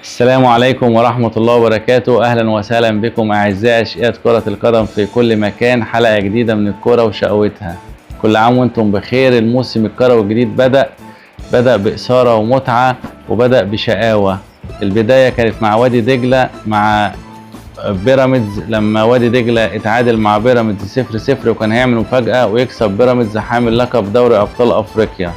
السلام عليكم ورحمة الله وبركاته. أهلا وسهلا بكم أعزائي أشقياء كرة القدم في كل مكان. حلقة جديدة من الكرة وشقوتها. كل عام وانتم بخير. الموسم الكروي الجديد بدأ بإثارة ومتعة وبدأ بشقاوة. البداية كانت مع وادي دجلة مع بيراميدز، لما وادي دجلة اتعادل مع بيراميدز 0-0 وكان هيعمل مفاجأة ويكسب بيراميدز حامل لقب دوري أبطال أفريقيا.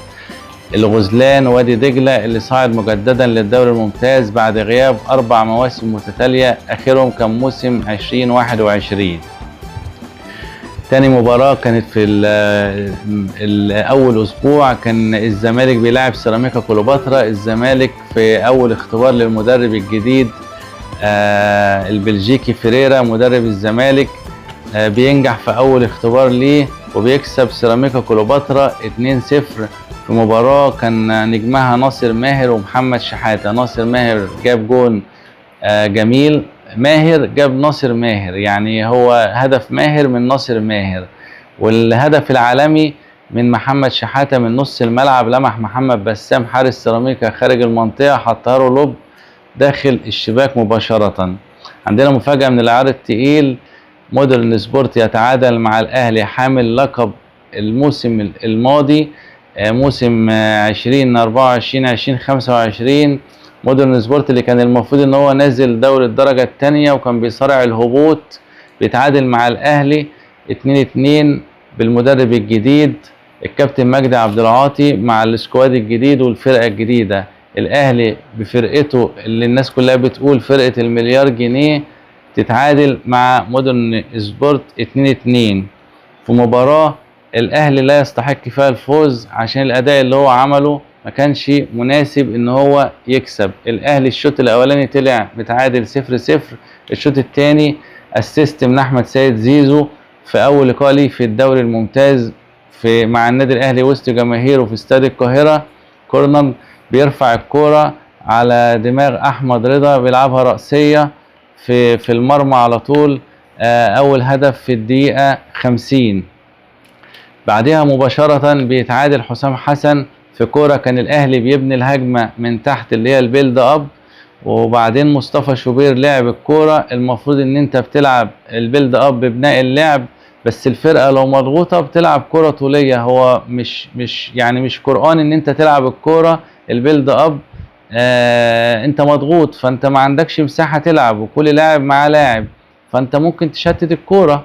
الغزلان وادي دجلة اللي صعد مجددا للدوري الممتاز بعد غياب 4 مواسم متتالية، آخرهم كان موسم 2021. تاني مباراة كانت في أول أسبوع، كان الزمالك بيلاعب سيراميكا كليوباترا. الزمالك في أول اختبار للمدرب الجديد البلجيكي فيريرا مدرب الزمالك، بينجح في أول اختبار ليه وبيكسب سيراميكا كليوباترا 2-0 في مباراة كان نجمها ناصر ماهر ومحمد شحاتة. ناصر ماهر جاب جون جميل، ماهر جاب ناصر ماهر، يعني هو هدف ماهر من ناصر ماهر. والهدف العالمي من محمد شحاتة من نص الملعب، لمح محمد بسام حارس سيراميكا خارج المنطقة، حطها له لوب داخل الشباك مباشرة. عندنا مفاجأة من العيار التقيل، مودرن سبورت يتعادل مع الأهلي حامل لقب الموسم الماضي، موسم 2024 2025. مودرن سبورت اللي كان المفروض ان هو نازل دوري الدرجة التانية وكان بيصارع الهبوط، بيتعادل مع الاهلي 2-2 بالمدرب الجديد الكابتن مجدي عبد العاطي مع ال squad الجديد والفرقة الجديدة. الاهلي بفرقته اللي الناس كلها بتقول فرقة المليار جنيه تتعادل مع مودرن سبورت 2-2 في مباراة الاهلي لا يستحق فيها الفوز، عشان الاداء اللي هو عمله ما كانش مناسب ان هو يكسب. الاهلي الشوط الاولاني طلع متعادل 0-0، الشوط الثاني assist من احمد سيد زيزو في اول لقاء ليه في الدوري الممتاز مع النادي الاهلي وسط جماهيره في استاد القاهرة. corner بيرفع الكورة على دماغ احمد رضا، بيلعبها رأسية في المرمى على طول، اول هدف في الدقيقة 50. بعدها مباشرة بيتعادل حسام حسن في كورة كان الأهلي بيبني الهجمة من تحت اللي هي ال build up، وبعدين مصطفى شوبير لعب الكورة. المفروض إن أنت بتلعب ال build up ببناء اللعب، بس الفرقة لو مضغوطة بتلعب كورة طولية. هو مش قرآن إن أنت تلعب الكورة ال build up، أنت مضغوط فأنت ما عندكش مساحة تلعب، وكل لاعب معاه لاعب، فأنت ممكن تشتت الكورة.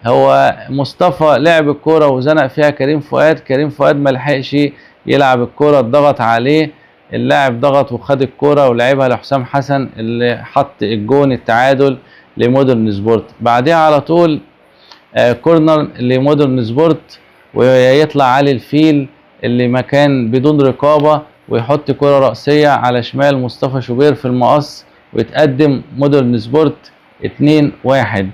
هو مصطفى لعب الكورة وزنق فيها كريم فؤاد، كريم فؤاد ما لحقش يلعب الكورة، اتضغط عليه اللاعب، ضغط وخد الكورة ولعبها لحسام حسن اللي حط الجون التعادل لمودرن سبورت. بعدها على طول corner لمودرن سبورت، ويطلع علي الفيل اللي مكان بدون رقابة ويحط كرة رأسية على شمال مصطفى شوبير في المقص، ويتقدم مودرن سبورت 2-1.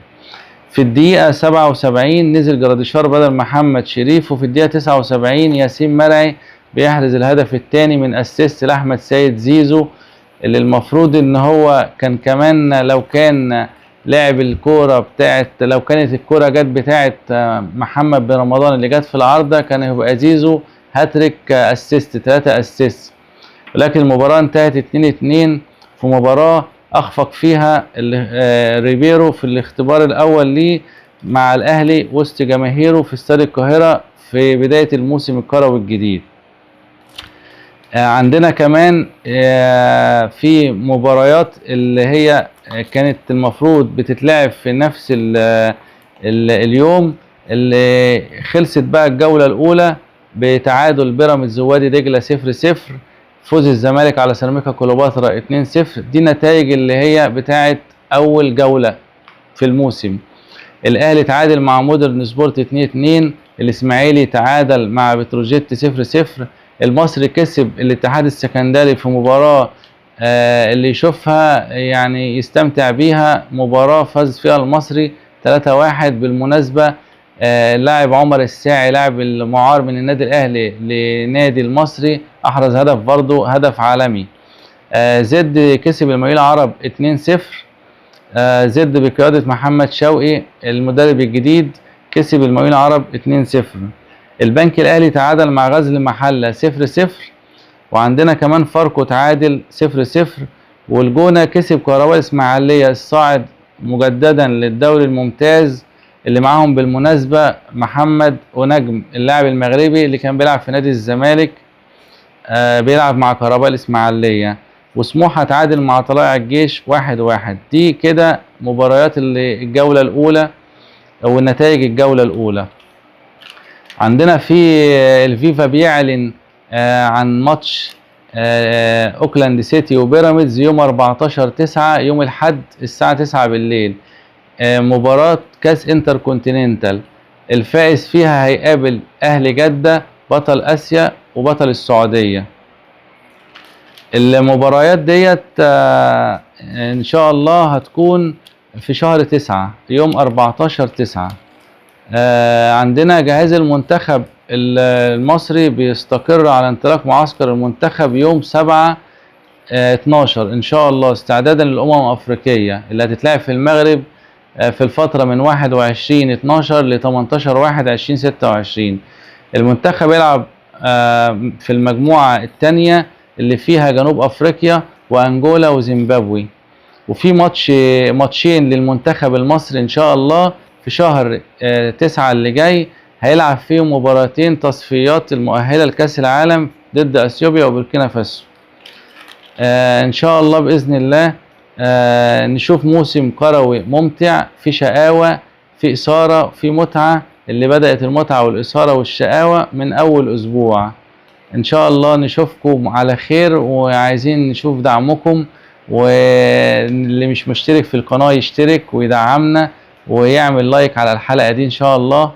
في الدقيقة 77 نزل جراديشار بدل محمد شريف، وفي الدقيقة 79 ياسين مرعي بيحرز الهدف الثاني من assist لأحمد سيد زيزو، اللي المفروض ان هو كان كمان لو كان لعب الكورة بتاعت، لو كانت الكورة جت بتاعت محمد بن رمضان اللي جت في العارضة كان هيبقى زيزو hat-trick assist، 3 assist. ولكن المباراة انتهت 2-2 في مباراة أخفق فيها ريبيرو في الاختبار الأول ليه مع الأهلي وسط جماهيره في استاد القاهرة في بداية الموسم الكروي الجديد. عندنا كمان في مباريات اللي هي كانت المفروض بتتلعب في نفس اليوم اللي خلصت بقى الجولة الأولى بتعادل بيراميدز ووادي دجلة 0-0، فوز الزمالك على سيراميكا كليوباترا 2-0. دي النتائج اللي هي بتاعت أول جولة في الموسم. الأهلي تعادل مع مودرن سبورت 2-2، الإسماعيلي تعادل مع بتروجيت 0-0، المصري كسب الاتحاد السكندري في مباراة اللي يشوفها يعني يستمتع بيها، مباراة فاز فيها المصري 3-1. بالمناسبة لاعب عمر الساعي لاعب المعار من النادي الأهلي لنادي المصري أحرز هدف برضه، هدف عالمي. زد كسب المقاولين العرب 2-0، زد بقيادة محمد شوقي المدرب الجديد كسب المقاولين العرب 2-0. البنك الأهلي تعادل مع غزل المحلة 0-0، وعندنا كمان فاركو تعادل 0-0، والجونة كسب كهرباء الإسماعيلية الصاعد مجددا للدوري الممتاز، اللي معاهم بالمناسبة محمد أوناجم اللاعب المغربي اللي كان بيلعب في نادي الزمالك، بيلعب مع كهرباء الإسماعيلية. وسموحة تعادل مع طلائع الجيش 1-1. دي كده مباريات اللي الجولة الأولى أو النتائج الجولة الأولى. عندنا في الفيفا بيعلن عن ماتش أوكلاند سيتي وبيراميدز يوم 14/9 يوم الأحد الساعة 9 بالليل، مباراة كاس انتر كونتيننتال، الفائز فيها هيقابل أهلي جدة بطل آسيا وبطل السعودية. المباريات ديت إن شاء الله هتكون في شهر 9 يوم 14/9. عندنا جهاز المنتخب المصري بيستقر على انطلاق معسكر المنتخب يوم 7 12 إن شاء الله، استعدادا للأمم الأفريقية اللي هتتلعب في المغرب في الفترة من 21/12 ل 18/1/2026. المنتخب يلعب في المجموعة الثانية اللي فيها جنوب أفريقيا وأنجولا وزيمبابوي. وفي ماتشين للمنتخب المصري إن شاء الله في شهر 9 اللي جاي، هيلعب فيهم مباراتين تصفيات المؤهلة لكأس العالم ضد أثيوبيا وبوركينا فاسو. إن شاء الله بإذن الله نشوف موسم كروي ممتع، في شقاوة، في إثارة، في متعة، اللي بدأت المتعة والإثارة والشقاوة من أول أسبوع. إن شاء الله نشوفكم على خير، وعايزين نشوف دعمكم، واللي مش مشترك في القناة يشترك ويدعمنا ويعمل لايك على الحلقة دي إن شاء الله.